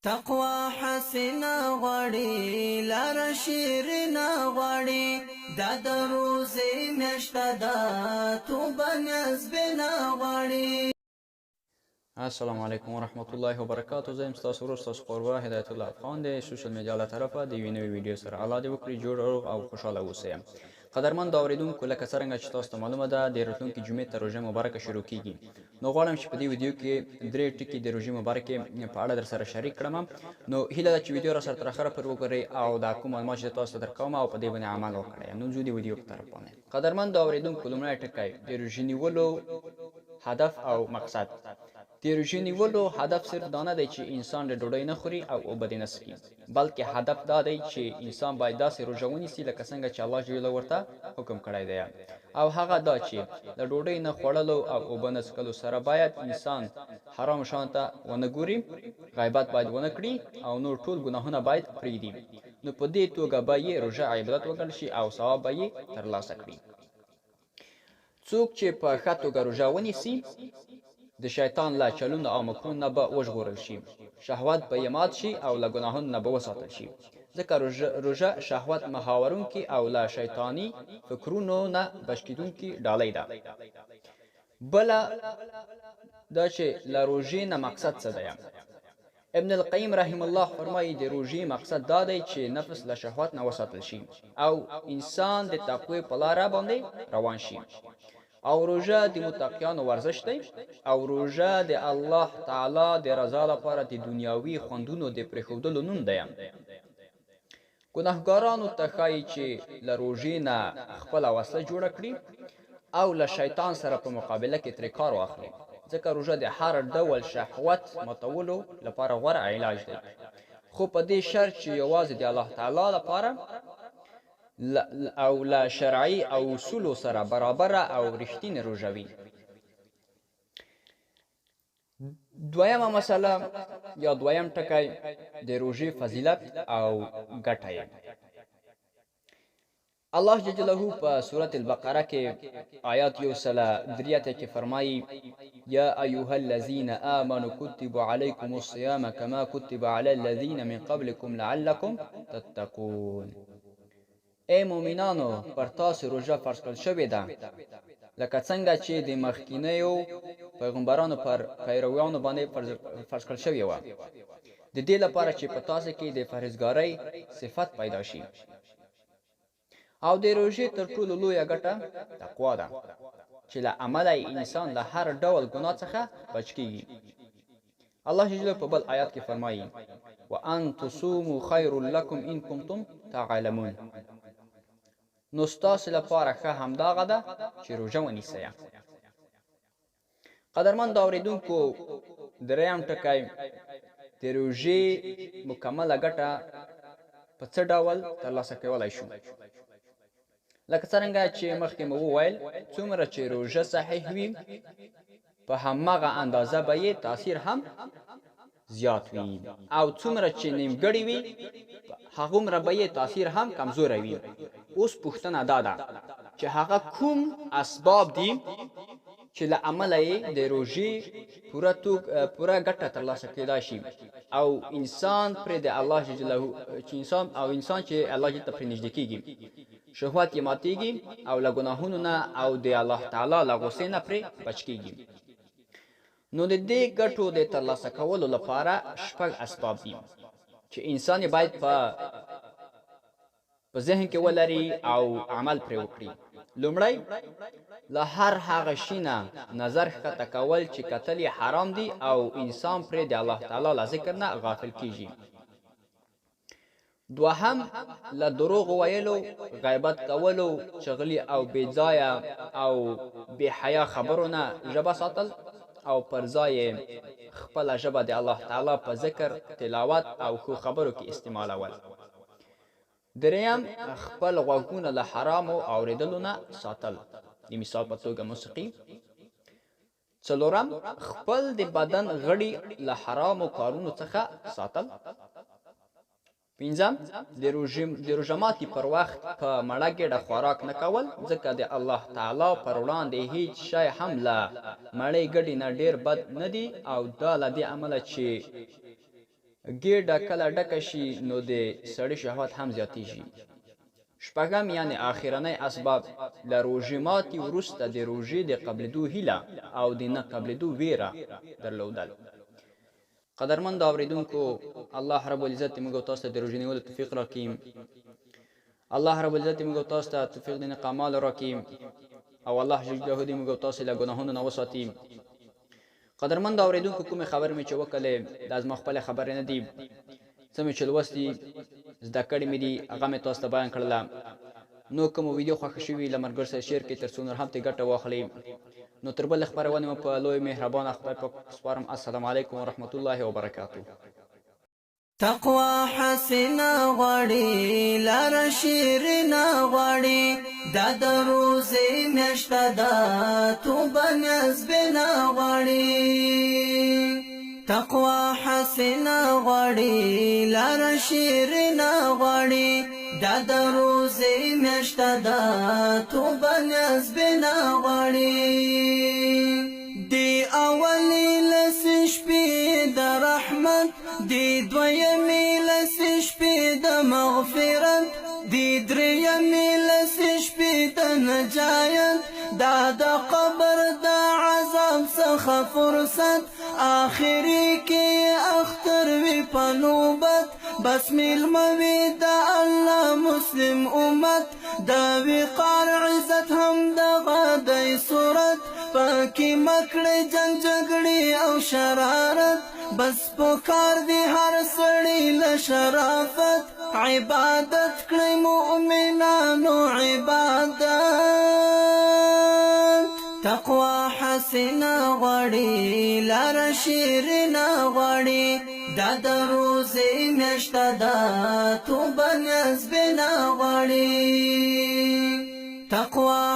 تقوا حسنه غواړي، لاره شیرینه غواړي. دا د روزې میاشت ده، توبه نسبنه غواړي. السلام علیکم ورحمت الله وبرکاتو. زه یم ستاسو ورور، ستاسو قربا هدایت الله افغان، د سوشل میډیا له طرفه د یوې نوې ویډیو سره. الله دې وکړي جوړ، روغ او خوشحاله اوسئ. قدرمن اوریدونکو، لکه څرنګه چې تاسو ته معلومه ده، د راتلونکي جمعې ته روژه مبارکه شروع کیږي، نو غواړم چې په دې ویډیو کې درې ټکي د روژې مبارکې په اړه در سره شریک کړم. نو هیله ده چې ویډیو را سره تر اخره پورې وګورئ او دا کوم معلومات چې تاسو ته درکوم او په دې باندې عمل وکړئ. نو ځو د ویډیو په طرف باندې. قدرمن اوریدونکو، لومړی ټکی، د روژې نیولو هدف او مقصد. د روژې نیولو هدف صرف دا نه دی چې انسان د ډوډۍ نه خوري او اوبه دې نه څښي، بلکې هدف دا دی چې انسان باید داسې روژه ونیسي لکه څنګه چې الله جل ورته حکم کړی دی، او هغه دا چې له ډوډۍ نه خوړلو او اوبه نه څښلو سره باید انسان حرام شان ته ونه ګوري، غیبت باید ونه کړي او نور ټول ګناهونه باید پرېږدي. نو په دې توګه به یې روژه عبادت وګڼل شي او ثواب به یې ترلاسه کړي. څوک چې په ښه توګه روژه ونیسي، د شیطان له چلونو او مکرونو نه به وژغورل شي، شهوت به یې مات شي او له ګناهونو نه به وساتل شي، ځکه روژه شهوت مهاورونکي او له شیطاني فکرونو نه بچ کېدونکي ډالۍ ده. بله دا چې له روژې نه مقصد څه دی؟ ابن القیم رحم الله فرمایي، د روژې مقصد دا دی چې نفس له شهوت نه وساتل شي او انسان د تقوی په لاره باندې روان شي، او روژه د متقیانو ورزش دی، او روژه د الله تعالی د رضا لپاره د دنیاوي خوندونو د پرېښودلو نوم دی. ګناهګارانو ته ښایي چې له روژې نه خپله وسله جوړه کړي او له شیطان سره په مقابله کې ترې کار واخلي، ځکه روژه د هر ډول شهوت ماتولو لپاره غوره علاج دی، خو په دې شرط چې یوازې د الله تعالی لپاره او له شرعي او اصولو سره برابره او رښتینې روژه وي. دویمه مسله یا دویم ټکی، د روژې فضیلت او ګټه یې. الله جل جلاله په سورة البقره کې آیات 183 کې فرمایي: یا ایها الذین آمنوا کتب علیکم الصیام کما کتب علی الذین من قبلکم لعلکم تتقون. ای مؤمنانو، پر تاسو روژه فرض کړل شوې ده لکه څنګه چې د مخکینیو پیغمبرانو پر پیروانو باندې فرض کړل شوې وه، د دې لپاره چې په تاسو کې د پرهیزګارۍ صفت پیدا شي. او د روژې تر ټولو لویه ګټه تقوا ده چې له امله یې انسان له هر ډول ګناه څخه بچ کیږي. الله جل په بل آیات کې فرمایي: وان تصوموا خیر لکم ان کنتم تعلمون. نو ستاسو لپاره ښه همداغه ده چې روژه ونیسئ. قدرمن اوریدونکو، دریم ټکی، د روژې مکمله ګټه په څه ډول ترلاسه کولی شو؟ لکه څرنګه چې مخکې مو وویل، څومره چې روژه صحیح وي، په هماغه اندازه به یې تاثیر هم زیات وي، او څومره چې نیمګړې وي، هغومره به یې تاثیر هم کمزوری وي. اوس پوښتنه دا ده چې هغه کوم اسباب دي چې له امله یې د روژې پوره ګټه ترلاسه کېدای شي او انسان پرې د الله جل چې انسان او انسان چې الله جل ته پرې نږدې کېږي، شهوت یې ماتېږي او له ګناهونو نه او د الله تعالی له غصې نه پرې بچ کېږي؟ نو د دې ګټو د ترلاسه کولو لپاره شپږ اسباب دي چې انسان یې باید په ذهن کې ولري او عمل پرې وکړي. لومړی، له هر هغه شي نه نظر ښکته کول چې کتل یې حرام دي او انسان پرې د الله تعالی له ذکر نه غافل کیږي. دوهم، له دروغ ویلو، غیبت کولو، چغلي او بې ځایه او بې حیا خبرو نه ژبه ساتل او پر ځای خپله ژبه د الله تعالی په ذکر، تلاوت او ښو خبرو کې استعمالول. دریم، خپل غوږونه له حرامو اورېدلو نه ساتل، د مثال په توګه موسیقي. څلورم، خپل د بدن غړي له حرامو کارونو څخه ساتل. پنځم، د روژه ماتي پر وخت په مړه ګېډه خوراک نه کول، ځکه د الله تعالی پر وړاندې هیڅ شی هم له مړې ګډې نه ډېر بد نه دي، او دا له دې امله چې ګېډه کله ډکه شي نو د سړي شهوت هم زیاتیږي. شپږم یعنې آخرنی اسباب له روژې ماتي وروسته د روژې د قبلېدو هیله او د نه قبلېدو ویره درلودل. قدرمندو اوریدونکو، الله رب العزت دې موږ او تاسو ته د روژې نیولو توفیق راکړي. الله رب العزت دې موږ او تاسو ته توفیق د نیک اعمالو راکړي او الله جل جلاله دې موږ او تاسو له ګناهونو نه وساتي. قدرمندو اوریدونکو، کومې خبرې مې چې وکړلې دا زما خپلې خبرې نه دي، څه مې چې لوستي زده کړې مې دي هغه مې تاسو ته بیان کړله. نو که مو ویډیو خوښه شوي له ملګرو سره شیر کړئ تر څو نور هم ترې ګټه واخلي. نو تر بلې خپرونې مو په لوی مهربانه خدای پاک سپارم. السلام علیکم ورحمت الله وبرکاته. تقوا حسنه غواړي، لار شیرینه غواړي، دا د روزې میاشت ده، توبه نسبنه غواړي. تقوا حسنه غواړي، لار شیرینه غواړي، دا د روزې میاشت ده، توبه نسبنه غواړي. دی اولی لس شپې د رحمت، دی دویمې لس شپې د مغفرت، دی درېیمې لس شپې د نجایت، دا د قبر د عذاب څخه فرصت، آخري کې اختر وي په نوبت، بس میلمه وي د الله مسلم امت، د وقار عزت هم دغه دی صورت، پکې مکړې جنگ جګړې او شرارت، بس پکار دی هر سړی له شرافت، عبادت کړئ مؤمنانو عبادت. تقوا حسنه غواړي، لار شیرینه غواړي، دا د روزې میاشت ده، توبه نسبنه غواړي. تقوا